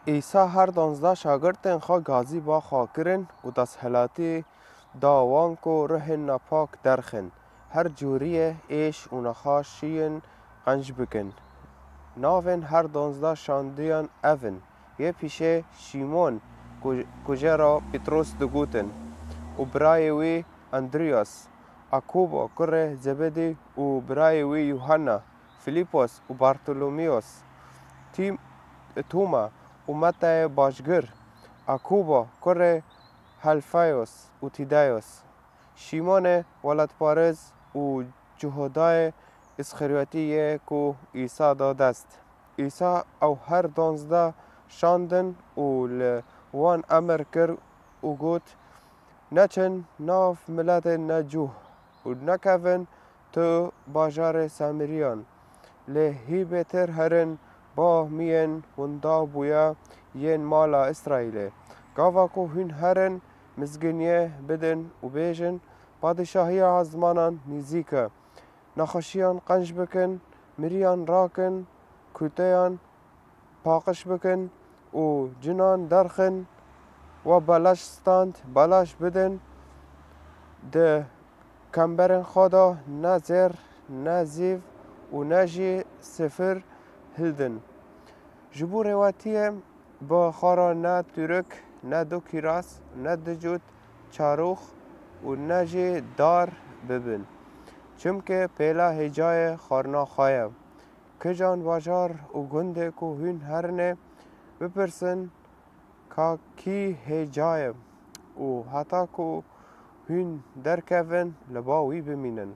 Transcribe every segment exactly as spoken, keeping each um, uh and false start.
Îsa her donzda şagirtên xwe gazî ba xwe kirin û desthilatî da wan ku ruhên nepak derxin, her cûriyê êş û nexweşiyên qenc bikin. Navên her donzda şandiyan ev in: yê pîşê Şîmon, ku, ku jê re Pîtros digotin, û birayê wî Andriyas, Akubo kurê Zebedî û birayê wî Yuhanna, Filîpos û Bartolomîos, Tîm-, Tûma û Metayê başgir, Akubo kurê Helfayos û Tîdayos, Şîmonê welatparêz û Cihudayê Îsxeryotî yê ku Îsa da dest. Îsa ew her donzda şandin û li wan emir kir û got, Neçin nav miletên necûh û nekevin tu bajarê Samiriyan, lê hî bêtir herin ba miyên windabûya yên mala Îsraîlê. Gava ku hûn herin, mizginiyê bidin û bêjin, Padîşahiya ezmanan nîzîk e. Nexweşiyan qenc bikin, miriyan rakin, kuteyan paqij bikin û cinan derxin, we belaş stand, belaş bidin, di kemberên xwe de ne zêr, ne zîv û ne jî sifir hildin. Ji bo rêwetiyê bi xwe re ne tûrik, ne du kîras, ne du cût çarûx û ne jî dar bibin. Çimkî pêla hêcayê xwarina xwe ye. Kijan bajar û gundê ku hûn herinê, bipirsin, Ka kî hêca ye? Û heta ku hûn derkevin, li ba wî bimînin.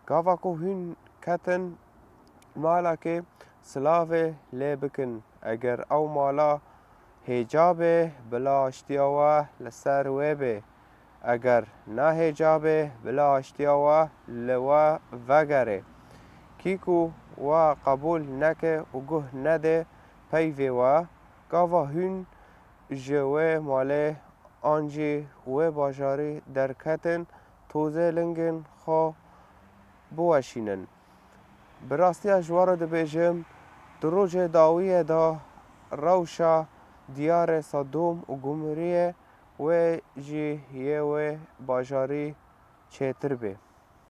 Gava ku hûn ketin malakê, silavê lê bikin. Eger ew mala hêca be, bila aştiya we li ser wê be. Eger nehêca be, bila aştiya we li we vegere. Kî ku we qebûl neke û guh nede peyvê we, gava hûn ji wê malê an jî wê bajarî derketin, tozê lingên xwe biweşînin. Bi rastiya ji we re dibêjim, di rojê dawiyê de rewşa diyarê Sedom û Gomoriyê wê jî yê wê bajarî çêtir bê.